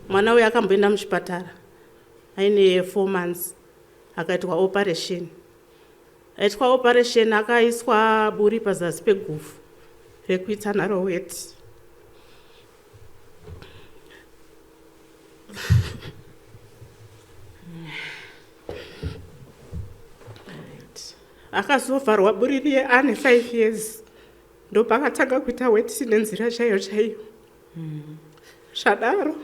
Mwana uyu akamboenda muchipatara aine 4 months akaitwa operation. Aitwa operation akaiswa buri pazasi peguvhu rekuita naro weti. Akazovharwa buri riye ane 5 years ndopakatanga kuita weti nenzira chaiyo chaiyo. Zvadaro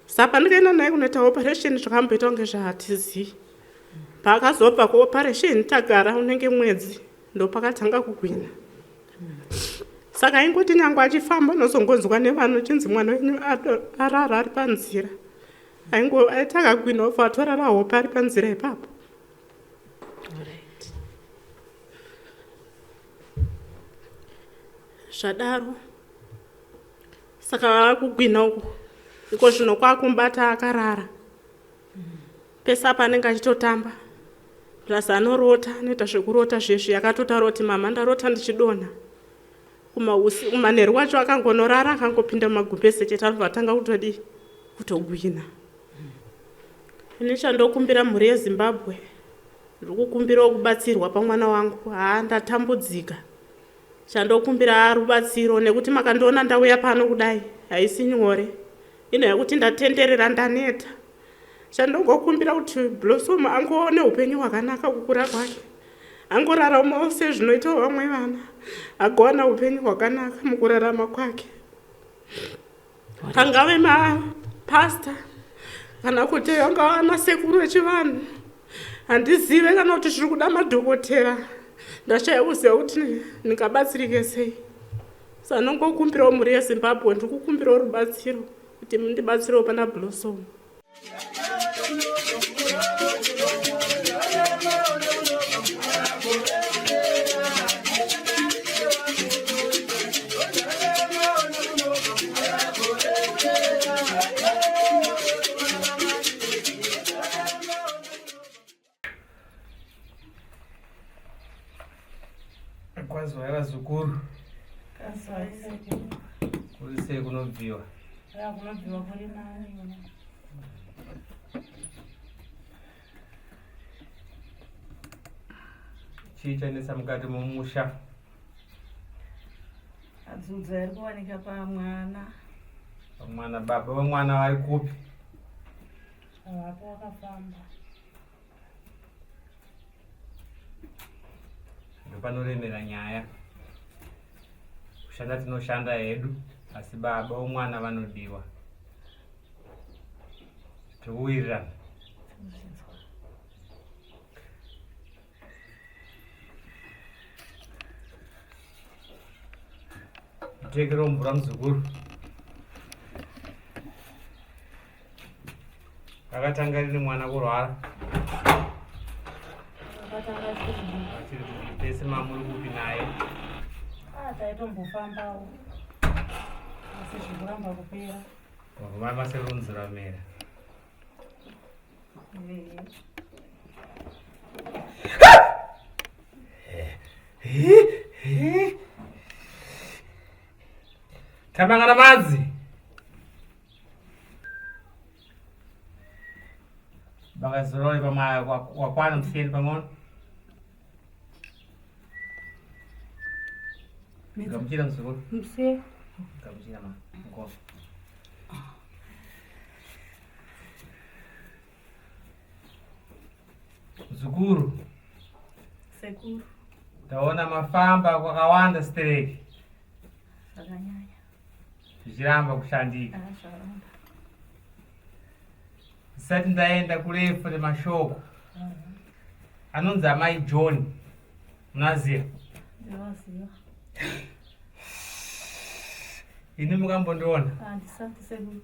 saka ndikaenda naye kunoita operation zvakamboita kunge zvahatizii. Paakazobva kuoperation tagara unenge mwedzi ndopakatanga kugwina. Saka aingoti nyange achifamba unozongonzwa nevanhu chinzi mwana wenyu arara ari panzira. Aingo aiti akagwina obva atorara hope ari panzira ipapo. Zvadaro saka kugwina uku iko zvino kwakumubata akarara. Pese apa anenge achitotamba plus anorota anoita zvekurota zvezvi akatotaura kuti mama ndarota ndichidonha kumanheru wacho akangonorara akangopinda mumagumbeze chete anobva atanga kutodii kutogwina. Ini chandokumbira mhuri yeZimbabwe ndiri kukumbirawo kubatsirwa pamwana wangu haa ndatambudzika. Chandokumbira rubatsiro nekuti makandiona ndauya pano kudai haisi nyore ino yekuti ndatenderera ndaneta. Chandongokumbira kuti Blossom angoone upenyu hwakanaka kukura kwake angoraramawo sezvinoita vamwe vana agowana upenyu hwakanaka mukurarama kwake. Angave mapasta kana kuti angava anasekuru echivanhu handizive kana kuti zviri kuda madhokotera ndashaya kuziva kuti ndingabatsirike sei. Saka ndongokumbirawo mhuri yeZimbabwe ndiri kukumbirawo rubatsiro kuti mundibatsirewo pana Blossom. Kwazwai vazukuru. Kuri sei kunobviwa? Kunobviwa kuri nani. Chii chanetsa mukati momusha? Adzudza iri kuwanika pamwana. Pamwana baba vemwana vari kupi? Havapo wakafamba. Ndopanoremera nyaya. Kushanda tinoshanda hedu asi baba vomwana vanodiwa. Tikuwirirana. Tekero mvura muzukuru. Akatanga rini mwana kurwara? Achiri kudii? Pese mamuri kupi naye? Ah, taitombofambawo asi zvikuramba kupera. Mai maserunziramera. Tamangana madzi. Bakazorore pamwe wakwana musiyeni pang'ono. Gamuchira muzukuru. Musiye. Gamuchira ma mukoma. Muzukuru. Sekuru. Taona mafamba kwakawanda stereki. Zvakanyanya. Zvichiramba kushandika. Ah, Ndisati ndaenda kurefu nemashoko. Anonzi amai John. Munaziva? Ndinoziva. Ini mukambondiona? Handisati sekuru.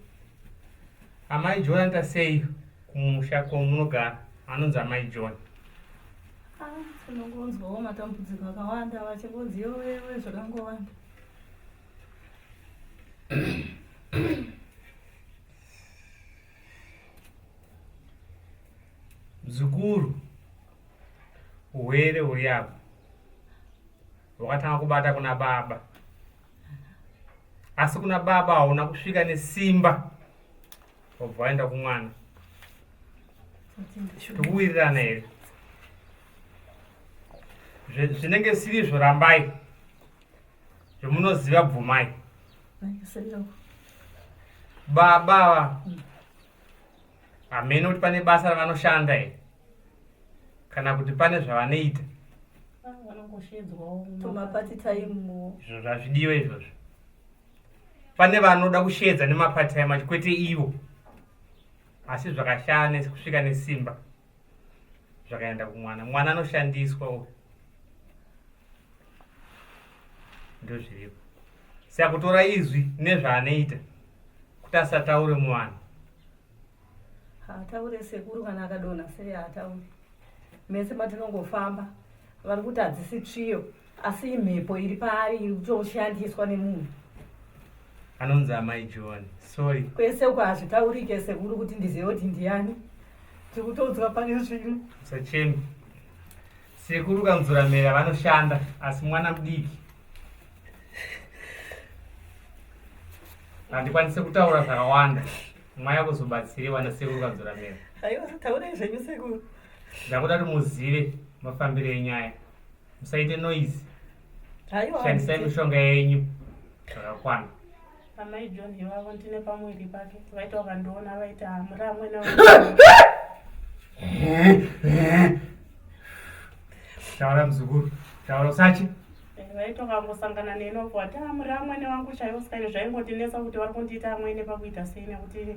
Amai John anoita sei kumusha kwamunogara? Anonzi amai John. Ah, tinongonzwawo matambudziko akawanda vachingonzi yowewe zvakangowanda. Mzukuru, uhwere huri apa hwakatanga kubata kuna baba, asi kuna baba hauna kusvika nesimba. Wabva waenda kumwana. Tikuwirirana here? Zvinenge sirizvo rambai. Zvemunoziva bvumai. Baba ava hameno kuti pane basa ravanoshanda here kana kuti pane zvavanoita. Izvo zvazvidiwa izvozvo. Pane vanoda kusheedza nemapart time acho kwete ivo. Asi zvakashaya kusvika nesimba zvakaenda kumwana. Mwana anoshandiswa uyu. Ndozviripo. Saka kutora izwi nezvaanoita kuti asataure muvanhu. Haataure sekuru kana akadonha sei haataure. Mese matinongofamba vari kuti hadzisi tsviyo asi imhepo iri paari iri kutoshandiswa nemunhu. Anonzi amai John. Sorry. Kwese uko hazvitaurike sekuru kuti ndizive kuti ndiyani. Tiri kutoudzwa pane zvinhu. Usacheme. Sekuru Kanzuramera vanoshanda asi mwana mudiki. Handikwanise kutaura zvakawanda. Mwaya kuzobatsiriwa nasekuru Kanzuramera. Aiwa taurai zvenyu sekuru. Ndakuda kuti muzive mafambiro enyaya. Musaite noise. Aiwa. Shandisai mishonga yenyu zvakakwana. Amai John ivavo ndine pamuviri pake vaita vakandiona vaita muri amwene Taura muzukuru, taura usachi. Eh, vaita vakangosangana neni vabva vati ah, muri amwene wangu chaivo saka izvi zvaingotinetsa kuti vari kundiita amwene pakuita sei nekuti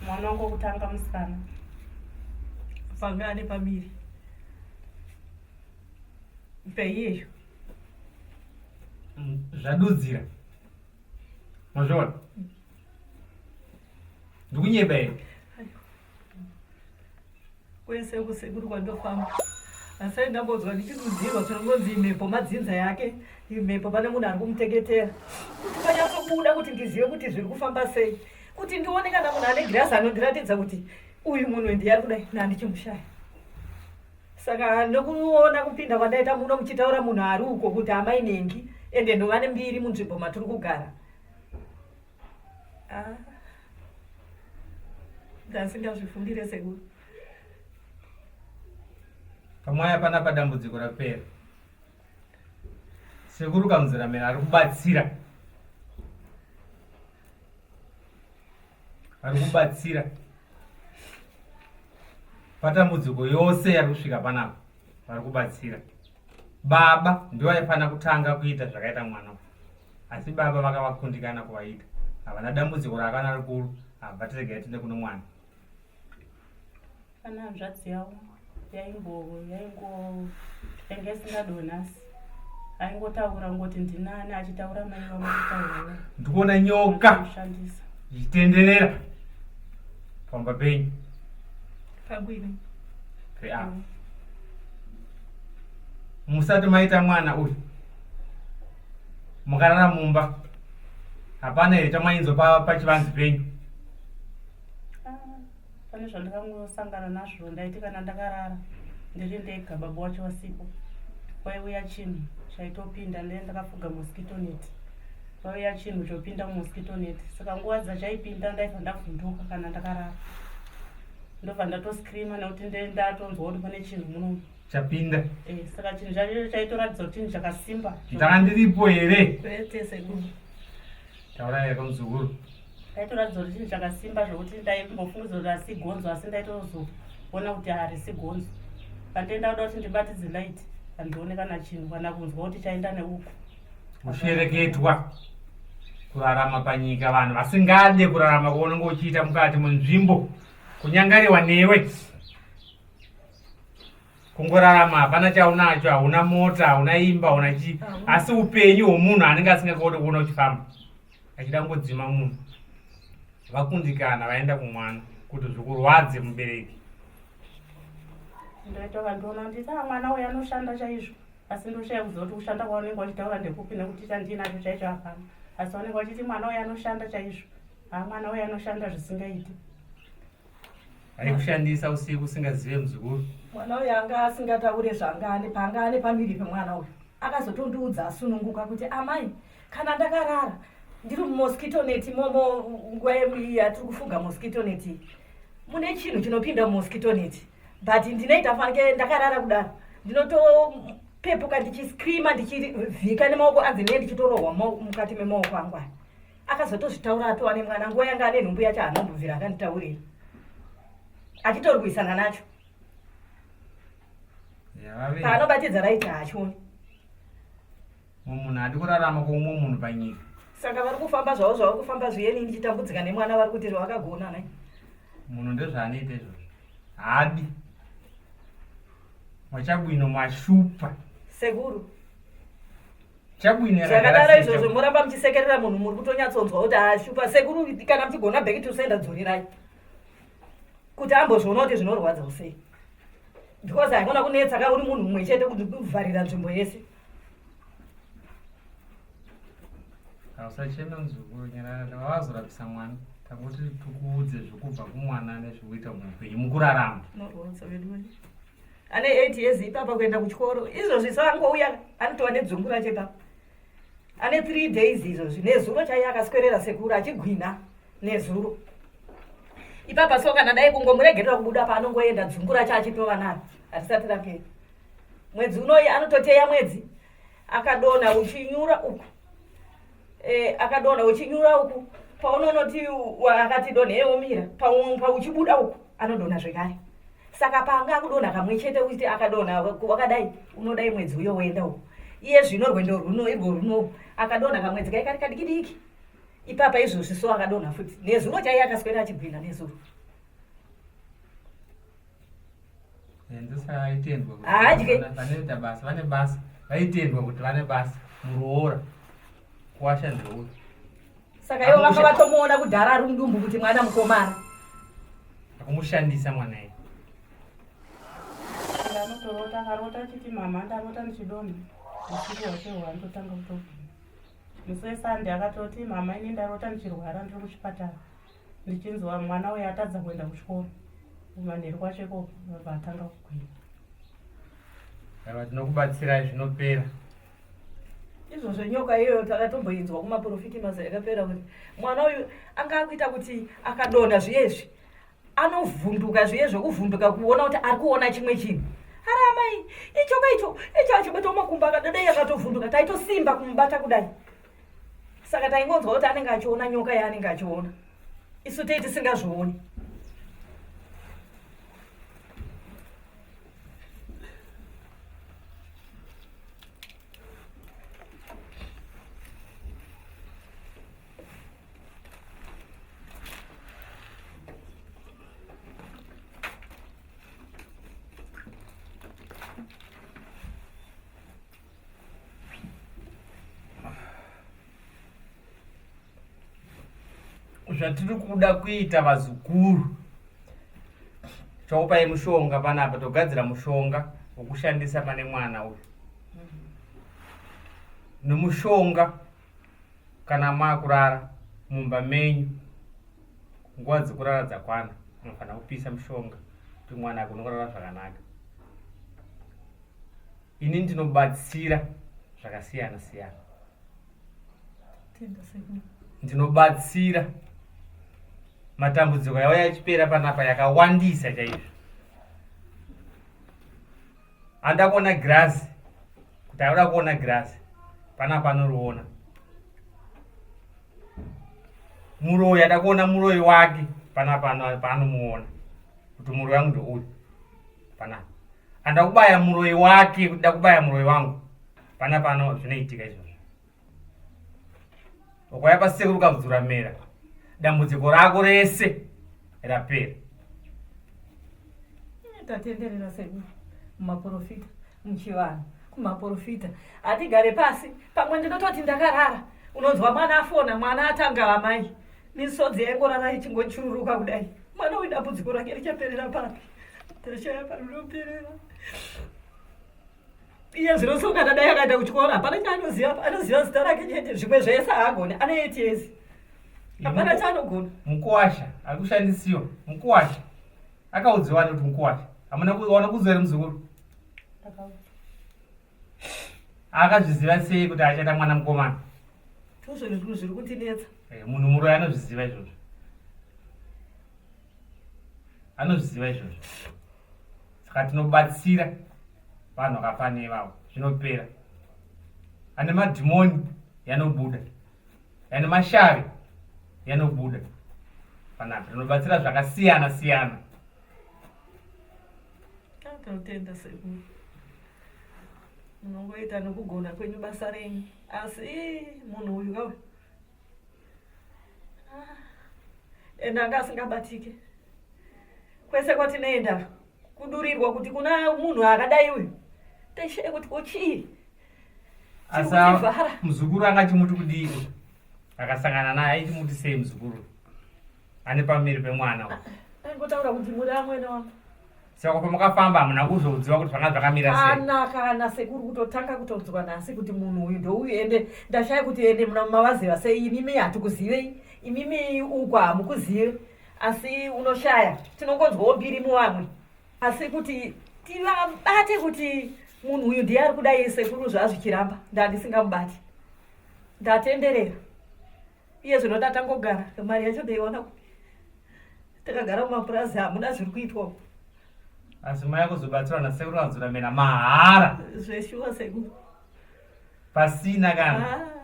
mwana wangu wekutanga musikana. Panga ane pamiri peiyeyo Zvadudzira. Mazviona? Ndikunyeba here? Kwese uku sekuru kwandofamba asi ndambonzwa ndichidudzirwa zvinongonzi imhepo madzinza yake imhepo pane munhu ari kumuteketera kuti panyatsobuda kuti ndizive kuti zviri kufamba sei kuti ndione kana munhu ane girazi anondiratidza kuti uyu munhu ndiye ari kudai nandichimushaya Saka nokuona kupinda kwandaita muno muchitaura munhu ari uko kuti amai nengi ende ndova nembiri munzvimbo matiri kugara. Ah. Ndasingazvifungire sekuru. Pamwaya panapa dambudziko rapera. Sekuru Kamzeramera ari kubatsira. Ari kubatsira. Patambudziko yose yari kusvika panapa vari kubatsira. Baba ndivo vaifanira kutanga kuita zvakaita mwana uyu. Asi baba vakavakundikana kuvaita. Havana dambudziko raakana rikuru, habva tiregai tiende kuno mwana. Kana hanzvadzi yavo yaimbo yaingo yanga isingadonhi asi aingotaura ngoti ndinani achitaura mai vangu kutaura. Ndikuona nyoka ichitenderera pamba penyu. Pagwini. Peapa. Musati maita mwana uyu. Mukarara mumba. Hapana here chamainzwa pachivanzi penyu? Ah. Pane zvandakangosangana nazvo ndaiti kana ndakarara ndiri ndega baba wacho vasipo kwaiuya chinhu chaitopinda ndee ndakafuga mosquito net kwaiuya chinhu chopinda mumosquito net saka nguva dzachaipinda ndaibva ndavhunduka kana ndakarara ndobva ndatoscreama nekuti ndee ndatonzwa kuti pane chinhu muno chapinda eh, saka chinhu chacho chaitoratidza kuti chinhu chakasimba ndanga ndiripo here kwete sekuru taurai yako muzukuru Ndaitoratidza kuti chinhu chakasimba zvekuti ndaimbofungidza kuti asi gonzo asi ndaitozoona kuti harisi gonzo. Pandenda kuda kuti ndibatidze light handione kana chinhu kana kunzwa kuti chaenda neuku. Kushereketwa kurarama panyika vanhu vasingade kurarama kwaunenge uchiita mukati munzvimbo kunyangariwa newe kungorarama hapana chaunacho hauna mota hauna imba hauna chii asi upenyu hwomunhu anenge asingakode kuona uchifamba achida kungodzima munhu vakundikana vaenda kumwana kuti zvikurwadze mubereki Ndaita vandiona nditi ah mwana uyu anoshanda chaizvo asi ndoshaya kuziva kuti kushanda kwavanenge vachitaura ndekupi nekuti chandinacho chaicho hapana asi vanenge vachiti mwana uyu anoshanda chaizvo ha mwana uyu anoshanda zvisingaiti Aikushandisa usiku usingazive muzukuru. Mwana uyu anga asingataure zvanga ane paanga ane pamiri pemwana uyu. Akazotondiudza asununguka kuti amai kana ndakarara Ndiri mumosquito net imomo nguva yatiri kufuga mosquito net mune chinhu chinopinda mumosquito net but ndinoita fanike ndakarara kudaro ndinotopepuka ndichiscreama ndichivhika nemaoko anzi nee ndichitorohwa mukati memaoko angu aya akazotozvitaura atova nemwana nguva yanga ane nhumbu yacho haanombobvira akanditaurira achitorwisana nacho paanobatidza raiti haachioni Mumwe munhu haadi kurarama kwoumwe munhu panyika. Saka vari kufamba zvavo zvavo kufamba zviyeni ndichitambudzika nemwana vari kuti vakagona nai. Munhu ndezvaanoita izvozvo. Haadi. Mwachabwino mwashupa. Sekuru. Chabwino zvakadaro izvozvo moramba muchisekerera munhu muri kutonyatsonzwa kuti ashupa sekuru kana muchigona back to sender dzorerai. Kuti ambozviona kuti zvinorwadza sei. Because haikona kunetsa ka uri munhu mumwe chete kuvharira nzvimbo yese. Usacheme muzukuru nyarara wazorapisa mwana tangoti tikuudze zvekubva kumwana nezvekuita muupenyu mukurarama. Ane 8 years ipapa kuenda kuchikoro izvozvi sangouya anotova nedzungu racho ipapa ane 3 days izvozvi nezuro chaiye akaswerera sekuru achigwina nezuro ipapa so kana dai kungomuregerera kubuda paanongoenda dzungu racho achitova naro harisati rapera mwedzi unoyi anototeya mwedzi akadonha uchinyura uku e, akadonha uchinyura uku paunonoti akati donhei omira pauchibuda uku anodonha zvekare saka paanga akudonha kamwe chete uchiti akadonha wakadai unodai mwedzi uyo woenda uku iye zvino rwendo rwuno irwo rwuno akadonha kamwedzi kai kari kadikidiki ipapa izvozvi so akadonha futi nezuro chaiye akaswera achigwina nezuro Ndosaka Haadye. Vanoita basa, vane basa. Vaitendwa kuti vane basa muroora. Kuwasha ndeuyu. Saka ivo vanga vatomuona kudhara ari mudumbu kuti mwana mukomana. Akumushandisa mwana iye. Anotorota akarota achiti mama ndarota ndichidonha. Usiku hwacho hwandotanga kutobvuma. Musi weSunday akatoti mama ini ndarota ndichirwara ndiri kuchipatara. ndichinzwa mwana uyo atadza kuenda kuchikoro kumanheru kwacho ikoko vabva atanga kugwina aiwa tinokubatsirai zvinopera izvo zvenyoka iyoyo takatomboinzwa kumaprofiti mazuva yakapera kuti mwana uyu anga akuita kuti akadonha zviyezvi anovhunduka zviye zvekuvhunduka kuona kuti ari kuona chimwe chinhu ari amai ichoka icho icho achibata makumbo akadadai akatovhunduka taitosimba kumubata kudai saka taingonzwa kuti anenge achiona nyoka yaanenge achiona isu tei tisingazvioni Zvatiri kuda kuita vazukuru, chakupai mushonga panapa, togadzira mushonga wokushandisa pane mwana uyu nomushonga kana makurara mumba menyu nguva dzekurara dzakwana unofanira kupisa mushonga kuti mwana agone kurara zvakanaka ini ndinobatsira zvakasiyana siyana ndinobatsira matambudziko yauya ichipera panapa yakawandisa chaizvo anda kuona girazi kuti akuda kuona girazi panapa anoriona muroyi ada kuona muroyi wake panapa paanomuona kuti muroyi wangu ndouyu panapa anda kubaya muroyi wake kuti da kubaya muroyi wangu pana pano zvinoitika izvozvo ukauya pasekuru kakudzura mera dambudziko rako rese rapera tatenderera sekuru mumaporofita muchivanhu kumaporofita hatigare pasi pamwe ndinototi ndakarara unonzwa mwana afona mwana atanga amai misodzi yaingorara ichingochururuka kudai mwana uyu dambudziko rake richaperera papi tashaya parinoperera iye zvino so kana dai akaenda kuchikoro hapana chaanoziva anoziva zita rake chete zvimwe zvese haagoni ane eight years hapana chaanogona mukuwasha ari kushandisiwa mukuwasha akaudziwa ani kuti mukuwasha hamuna kuona kuziva here muzukuru akazviziva sei kuti achaita mwana mukomana? Ndozvo zviri kundinetsa. Eh, munhu muroyi anozviziva izvozvo. Anozviziva izvozvo. Saka tinobatsira vanhu vakafanira ivavo zvinopera. Ane madhimoni yanobuda. Ane mashavi yanobuda. Panapa tinobatsira zvakasiyana siyana. Tinotenda sekuru. Munongoita nokugona kwenyu basa renyu. Asi munhu uyu kawe. Ah, ende anga asingabatike. Kwese kwatinoenda kudurirwa kuti kuna munhu akadai uyu. Taishaya kuti ko chii? Asi muzukuru anga achimuti kudii? Akasangana naye aichimuti sei muzukuru? Ane pamiri pemwana uyu. Aingotaura kuti muri amwene wangu. Saka pamakafamba hamuna kuzoudziwa kuti zvanga zvakamira sei? Kana kana sekuru kutotanga kutonzwa nhasi kuti munhu uyu ndouyu ende ndashaya kuti ende muna mavaziva sei imimi hatikuzivei imimi uku hamukuzive asi unoshaya tinongonzwawo mbiri muvamwe asi kuti tivabate kuti munhu uyu ndiye ari kudai sekuru zvazvichiramba ndandisingamubati ndatenderera iye zvino tatangogara mari yacho ndaiwana kupi takagara mumapurazi hamuna zviri kuitwa asi mai kuzobatsirwa nasekuru vanzoramena mahara zveshuwa sekuru pasina kana ah.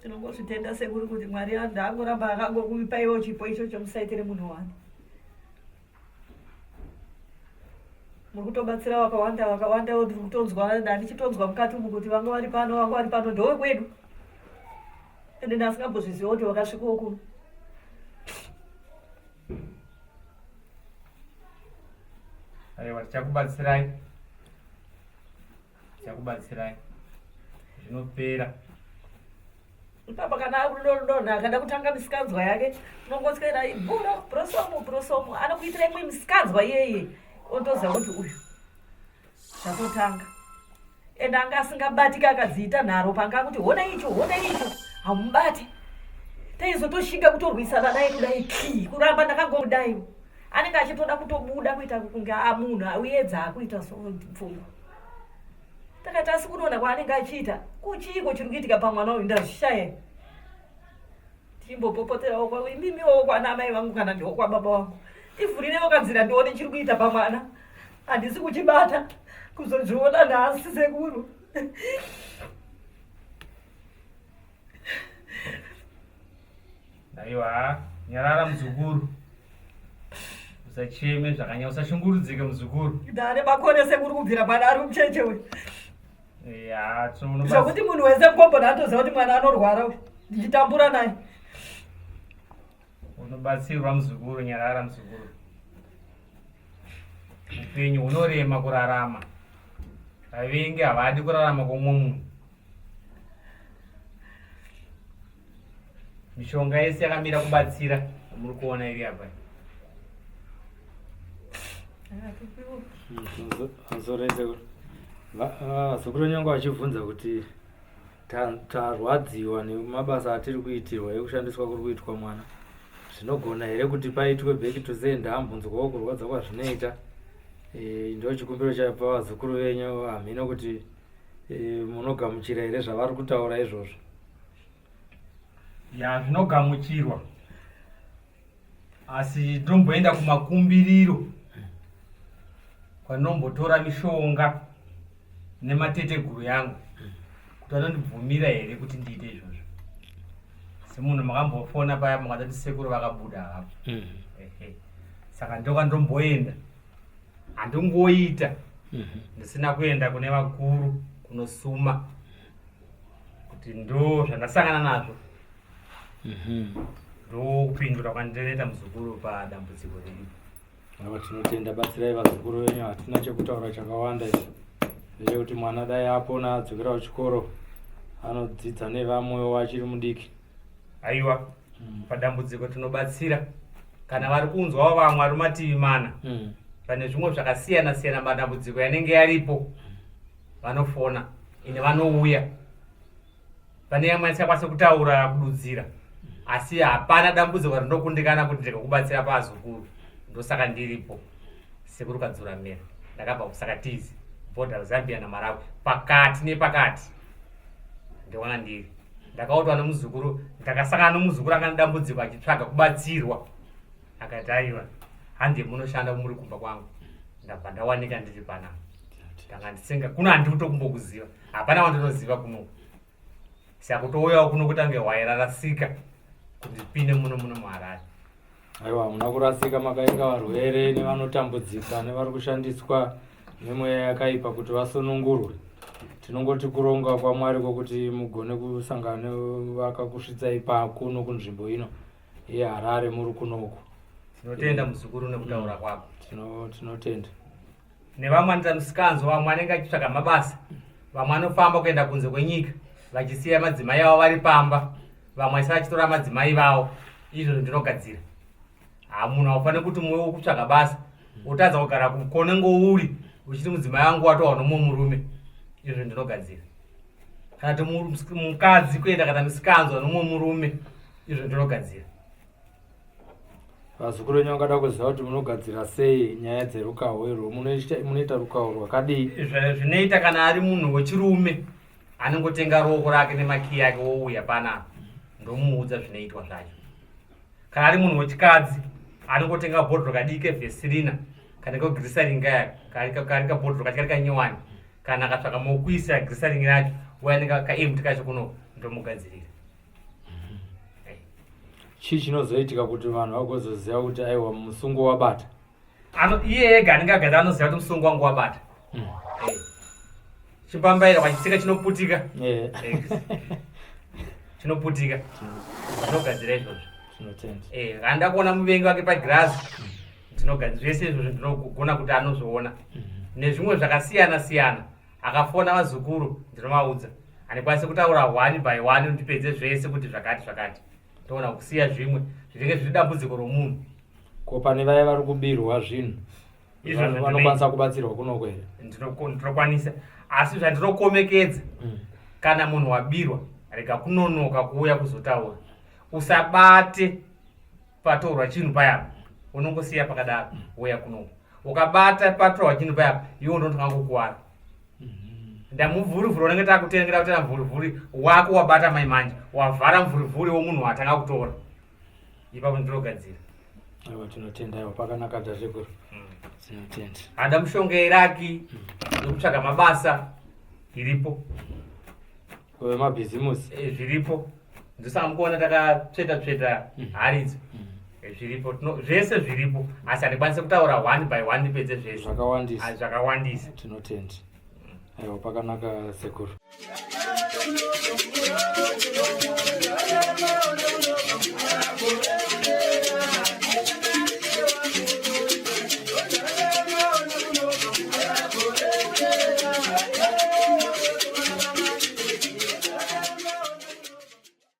Tinongozvitenda sekuru kuti Mwari ndaangoramba akangokupaiwo chipo ichocho musaitire munhu wani. Muri kutobatsira vakawanda vakawanda ndiri kutonzwa ndandichitonzwa mukati umu kuti vanga vari pano vanga vari pano ndowekwedu. Ende ndasingambozviziva kuti vakasvikawo kuno. Aiwa tichakubatsirai. Tichakubatsirai. Zvinopera. Ipapa kana akudonha akada kutanga misikanzwa yake unongoswera bhuro brosomu brosomu anokuitira imwe misikanzwa iyeye otoziva kuti uyu zvatotanga ende anga asingabatiki akadziita nharo panga akuti hona icho hona icho hamubati taizotoshinga kutorwisana naye kudai kii kuramba ndakangodai anenge achitoda kutobuda kuita kunge amunhu auedza akuita so pfungwa Takati asi kunoona kwaanenge achiita kuchiiko chiri kuitika pamwana uyu ndazvishaya tichimbopopoterawo kwa imimiwo kwana amai vangu kana ndiwo kwababa vangu tivhurirewo kanzira ndione chiri kuita pamwana handisi kuchibata kuzozviona nhasi sekuru Aiwa, nyarara muzukuru. Usacheme zvakanyanya, usashungurudzike muzukuru. Ndane makore sekuru kubvira mwana ari mucheche uyu. Ya, tsono Zvekuti munhu wese mukomboni atoziva kuti mwana anorwara uyu. Ndichitambura naye. Unobatsirwa muzukuru, nyarara muzukuru. Upenyu hunorema kurarama. Vavengi havadi kurarama kwomwe munhu. Mishonga yese yakamira kubatsira muri kuona iri apa. Vazukuru venyu vanga vachibvunza kuti tarwadziwa nemabasa atiri kuitirwa ekushandiswa kuri kuitwa mwana zvinogona here kuti paitwe back to sender ambonzwawo kurwadza kwazvinoita e, ndo chikumbiro chapa vazukuru venyu hamhino kuti e, munogamuchira here zvavari kutaura izvozvo Ya zvinogamuchirwa asi ndomboenda kumakumbiriro kwanombotora mishonga nemateteguru yangu kuti anondibvumira here kuti ndiite izvozvo semunhu makambofona paya makatati sekuru vakabuda havo mm. saka ndokandomboenda handingoita mhm. ndisina kuenda kune vakuru kunosuma kuti ndo zvandasangana nazvo mhm. ndokupindura kwandinoita muzukuru padambudziko riripo ava tinotenda batsirai vazukuru venyu hatina chekutaura chakawanda izvi ndechekuti mwana dai apona adzokera kuchikoro anodzidza nevamwewo achiri mudiki aiwa mm. padambudziko tinobatsira kana vari kunzwawo vamwe vari mativi mana mm. pane zvimwe zvakasiyana siyana madambudziko yanenge yaripo vanofona ine vanouya pane yamwe yandisingakwanise kutaura kududzira asi hapana dambudziko rindokundikana kuti ndikakubatsira pazukuru ndosaka ndiripo sekuru kadzuramera ndakabva kusakatizi. Bhodha reZambia naMalawi pakati nepakati ndiwana ndiri. Ndakaotwa nemuzukuru, ndakasangana nomuzukuru anga nedambudziko achitsvaga kubatsirwa. Akati aiwa hande munoshanda muri kumba kwangu. Ndabva ndawanika ndiri panapa. Ndanga ndisinga kuno handiri kutokumbokuziva. Hapana wandinoziva kuno. Saka kutouyawo kuno kutange hwai rarasika kuti ndipinde muno muno muHarare. Aiwa hamuna kurasika makainga varwere nevanotambudzika nevari kushandiswa nemweya yakaipa kuti vasunungurwe. Tinongoti kuronga kwaMwari kwokuti mugone kusangana nevakakusvitsai pakuno kunzvimbo ino yeHarare muri kunoku. Tinotenda muzukuru nekutaura kwako. Tinotenda. Nevamwe anoita misikanzwa, vamwe anenge achitsvaga mabasa, vamwe anofamba kuenda kunze kwenyika vachisiya madzimai avo vari pamba, vamwe vachisiya vachitora madzimai vavo. Izvozvo ndinogadzira. Ha, munhu haufaniri kuti muwe wokutsvaga basa wotadza kugara konenge uri uchiti mudzimai wangu watowa nomumwe murume. Izvozvo ndinogadzira. Kana kuti mukadzi kuenda kana misikanzwa nomumwe murume, izvo ndinogadzira. Vazukuru venyu vangada kuziva kuti munogadzira sei nyaya dzerukaho irwo, munoita rukaho rwakadii? Zvinoita kana ari munhu wechirume anongotenga roko rake nemakiyi ake wouya panapa, ndomuudza zvinoitwa zvacho. Kana ari munhu wechikadzi anongotenga bhodhoro kadiki kevhesirina kana kegirisarini kaya kari kabhodhoro kacho kari kanyowani, kana akatsvaka mokuisa girisarini racho uya nekaempty kacho kuno ndomugadzirira. Chii chinozoitika kuti vanhu vagozoziva kuti aiwa musungo wabata? Iye ega anenge agadzira anoziva kuti musungo wangu wabata. Chipambaira kwachitsika chinoputika. Chinoputika. Ndinogadzira izvozvo. Tinotenda. Kana ndakuona muvengi wake pagirazi, ndinogadzira zvese izvozvo, ndinogona kuti anozoona. Nezvimwe zvakasiyana siyana. Akafona vazukuru ndinovaudza. Handikwanisi kutaura one by one ndipedze zvese kuti zvakati zvakati. Ndoona kusiya zvimwe zvinenge zviri dambudziko romunhu. Ko pane vaya vari kubirwa zvinhu Izvozvo vanokwanisa kubatsirwa kunoko here? Ndinokwanisa, asi zvandinokomekedza kana munhu wabirwa rega kunonoka kuuya kuzotaura. Usabate patorwa chinhu payapa, unongosiya pakadaro wouya kunoko. Ukabata patorwa chinhu payapa, iwe unotanga kukuwara. Ndamuvhuruvhuri unenge takutengera kutera mvurivhuri wako wabata mai manje wavhara mvurivhuri womunhu watanga kutora. Ipapo ndinogadzira. Aiwa tinotenda, aiwa pakanaka tateguru. Tinotenda. Hada mushonga yeiraki yekutsvaga mabasa iripo. Wemabhizimusi. Zviripo. Ndosaka mukuona takatsveta tsveta haridzo. Zviripo. Zvese zviripo. Asi handikwanisi kutaura one by one ndipedze zvese. Zvakawandisa. Zvakawandisa. Tinotenda. Aiwa pakanaka sekuru.